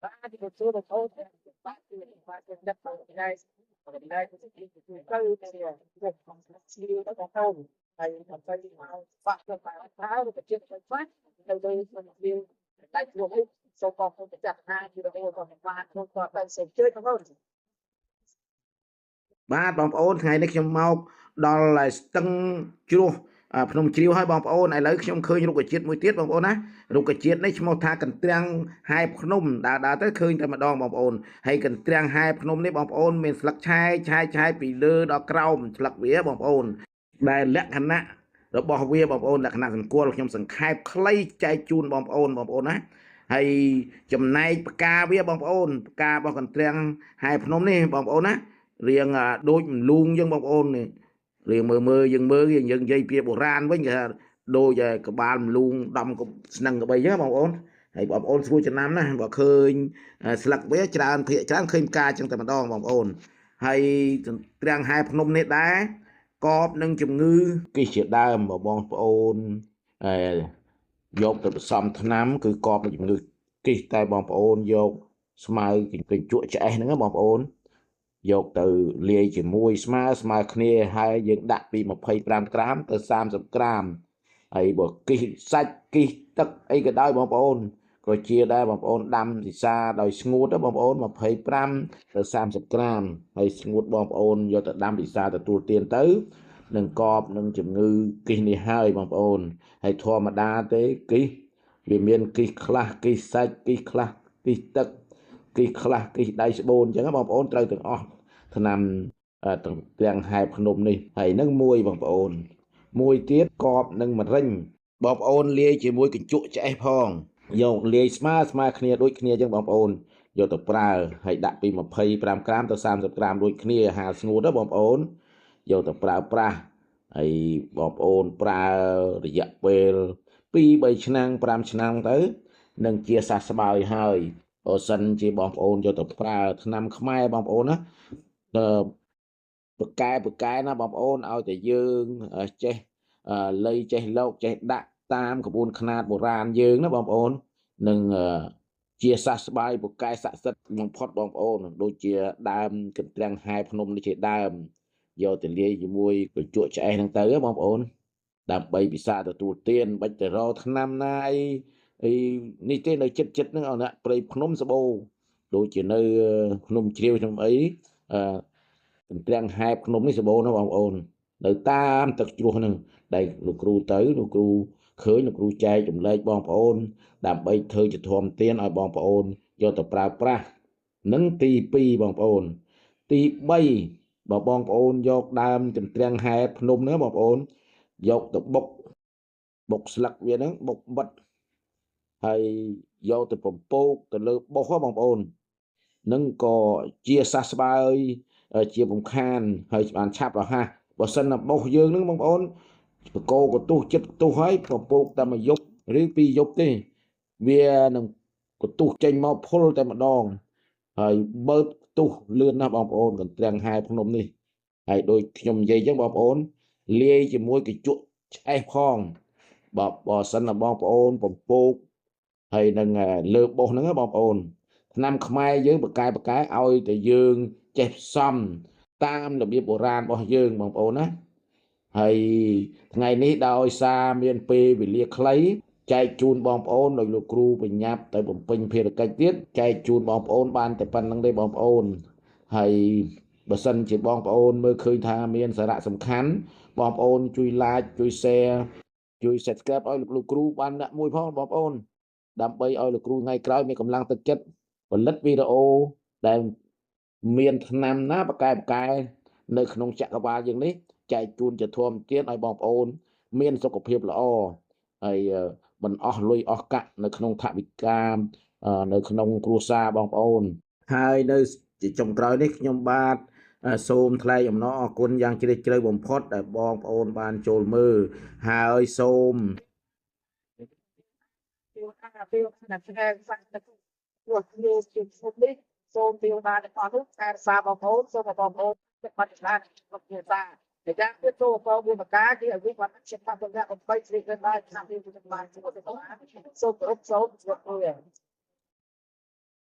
បាទជំរាបសួរបងប្អូនបាទគឺបាទខ្ញុំដឹកបងថ្ងៃថ្ងៃទៅទៅស្លៀទៅបងប្អូនហើយដើម្បីមកបាក់ទៅបាទហើយទៅជាតិទៅខ្លះនៅលើក្នុងស្លៀដៃខ្លួននេះសូមបងប្អូនចាត់ណាជាបងប្អូនបាទក្នុងគាត់ទៅសូមជួយបងប្អូន បាទបងប្អូនថ្ងៃនេះខ្ញុំមកដល់ស្ទឹងជ្រោះភ្នំជ្រាវហើយបងប្អូនឥឡូវខ្ញុំឃើញរុក្ខជាតិមួយទៀតបងប្អូនណារុក្ខជាតិនេះឈ្មោះថាកន្ទ្រាំងហែភ្នំដើរដើរទៅឃើញតែម្ដងបងប្អូនហើយកន្ទ្រាំងហែភ្នំនេះបងប្អូនមានស្លឹកឆែកឆែកឆែកពីលើដល់ក្រោមស្លឹកវាបងប្អូនដែលលក្ខណៈរបស់វាបងប្អូនលក្ខណៈសង្គលខ្ញុំសង្ខេបខ្លីចែកជូនបងប្អូនបងប្អូនណាហើយចំណែកផ្កាវាបងប្អូនផ្ការបស់កន្ទ្រាំងហែភ្នំនេះបងប្អូនណា រៀងដូចមលូងយើងបងប្អូននេះរៀងមើលមើលយើងមើលយើងនិយាយពីបុរាណវិញគេថាដូចក្បាលមលូងដំស្នឹងក្បីអញ្ចឹងបងប្អូនហើយបងប្អូនស្រួលចំណាំណាបើឃើញស្លឹកវាច្រើនភាកច្រើនឃើញផ្កាអញ្ចឹងតែម្ដងបងប្អូនហើយទ្រាំងហែភ្នំនេះដែរកបនឹងជំងឺគិះជាដើមបើបងប្អូនអឺយកទៅផ្សំថ្នាំគឺកបនឹងជំងឺគិះតែបងប្អូនយកស្មៅកញ្ជក់ឆ្អេះហ្នឹងបងប្អូន យកទៅលាយជាមួយស្មើស្មើគ្នាហើយយើងដាក់ពី25ក្រាមទៅ30ក្រាមហើយបើគិះសាច់គិះទឹកអីក៏ដោយបងប្អូនក៏ជាដែរបងប្អូនដាំពិសាដោយស្ងួតបងប្អូន25ទៅ30ក្រាមហើយស្ងួតបងប្អូនយកទៅដាំពិសាទទួលទានទៅនឹងកបនឹងជំងឺគិះនេះហើយបងប្អូនហើយធម្មតាទេគិះវាមានគិះខ្លះគិះសាច់គិះខ្លះគិះទឹកគិះខ្លះគិះដៃស្បូនអញ្ចឹងបងប្អូនត្រូវទាំងអស់ថ្នាំទាំងហែភ្នំនេះហើយនឹងមួយបងប្អូនមួយទៀតកបនឹងមរិញបងប្អូនលាយជាមួយកញ្ជក់ឆ្អេះផងយកលាយស្មើស្មើគ្នាដូចគ្នាអញ្ចឹងបងប្អូនយកទៅប្រើហើយដាក់ពី25ក្រាមទៅ30ក្រាមដូចគ្នាហាលស្ងួតណាបងប្អូនយកទៅប្រើប្រាស់ហើយបងប្អូនប្រើរយៈពេល2 3ឆ្នាំ5ឆ្នាំទៅនឹងជាសះស្បើយហើយបើសិនជាបងប្អូនយកទៅប្រើថ្នាំខ្មែរបងប្អូនណាបកែបកែណាបងប្អូនឲ្យតែយើងចេះលៃចេះលោកចេះដាក់តាមក្បួនខ្នាតបុរាណយើងណាបងប្អូននឹងជាសះស្បើយបកែស័ក្តិសិទ្ធិបំផុតបងប្អូនដូចជាដើមកន្ទ្រាំងហែភ្នំនេះជាដើមយកទៅលាយជាមួយកញ្ជក់ឆ្អេះហ្នឹងទៅបងប្អូនដើម្បីពិសាទទួលទានបាច់ទៅរកថ្នាំណាអីអីនេះទេនៅចិត្តចិត្តហ្នឹងអរព្រៃភ្នំសបោដូចជានៅភ្នំជ្រាវភ្នំអីអឺកន្ទ្រាំងហែភ្នំនេះសបោណាបងប្អូននៅតាមទឹកជ្រោះហ្នឹងដែលលោកគ្រូទៅលោកគ្រូឃើញលោកគ្រូចែកចម្លែកបងប្អូនដើម្បីធ្វើជាធម្មទានឲ្យបងប្អូនយកទៅប្រើប្រាស់នឹងទី2បងប្អូនទី3បើបងប្អូនយកដើមកន្ទ្រាំងហែភ្នំហ្នឹងបងប្អូនយកទៅបុកបុកស្លឹកវាហ្នឹងបុកបិទហើយយកទៅបំពោកទៅលើបុសបងប្អូននឹងក៏ជាសះស្បើយជាពំខានហើយបានឆាប់រហ័សបើសិនណាបុសយើងនឹងបងប្អូនបកោកទុះចិត្តទុះហើយបំពោកតែមួយយប់ឬពីរយប់ទេវានឹងកទុះចេញមកពុលតែម្ដងហើយបើទុះលឿនណាស់បងប្អូនកន្ទ្រាំងហែភ្នំនេះហើយដូចខ្ញុំនិយាយអញ្ចឹងបងប្អូនលាយជាមួយកញ្ជក់ឆ្អេះផងបើសិនណាបងប្អូនបំពោកហើយនឹងលើបុសហ្នឹងបងប្អូនថ្នាំខ្មែរយើងបកែបកែឲ្យតែយើងចេះផ្សំតាមរបៀបបុរាណរបស់យើងបងប្អូនណាហើយថ្ងៃនេះដោយសារមានពេលវេលាខ្លីចែកជូនបងប្អូនដោយលោកគ្រូបញ្ញាប់ទៅបំពេញភារកិច្ចទៀតចែកជូនបងប្អូនបានតែប៉ុណ្្នឹងទេបងប្អូនហើយបើសិនជាបងប្អូនមើលឃើញថាមានសារៈសំខាន់បងប្អូនជួយ like ជួយ share ជួយ subscribe ឲ្យលោកគ្រូបានអ្នកមួយផងបងប្អូនដើម្បីឲ្យលោកគ្រូថ្ងៃក្រោយមានកម្លាំងទឹកចិត្តផលិតវីដេអូដែលមានថ្នាំណាបកែបកែនៅក្នុងចក្រវាលយើងនេះចែកជូនជាធម្មទានឲ្យបងប្អូនមានសុខភាពល្អហើយមិនអស់លុយអស់កាក់នៅក្នុងថវិកានៅក្នុងគ្រួសារបងប្អូនហើយនៅជាចុងក្រោយនេះខ្ញុំបាទសូមថ្លែងអំណរអគុណយ៉ាងជ្រាលជ្រៅបំផុតដែលបងប្អូនបានចូលមើលហើយសូម tiêu a tiêu là xe sangព្រោះគ្នាជាភពនេះសូមទេវតាទាំងអស់នោះថែរក្សាបងប្អូនសូមឲ្យបងប្អូនបដិញ្ញាក្នុងគ្រួសារតែយ៉ាងទៀតចូលបងប្អូនមានបកាគេឲ្យវិញគាត់ចិត្តបាត់ទៅអ្នកបំពេញស្រីទៅដែរឆ្នាំនេះទៅបានជួយទៅសូមគោរពសូមជម្រាបលា។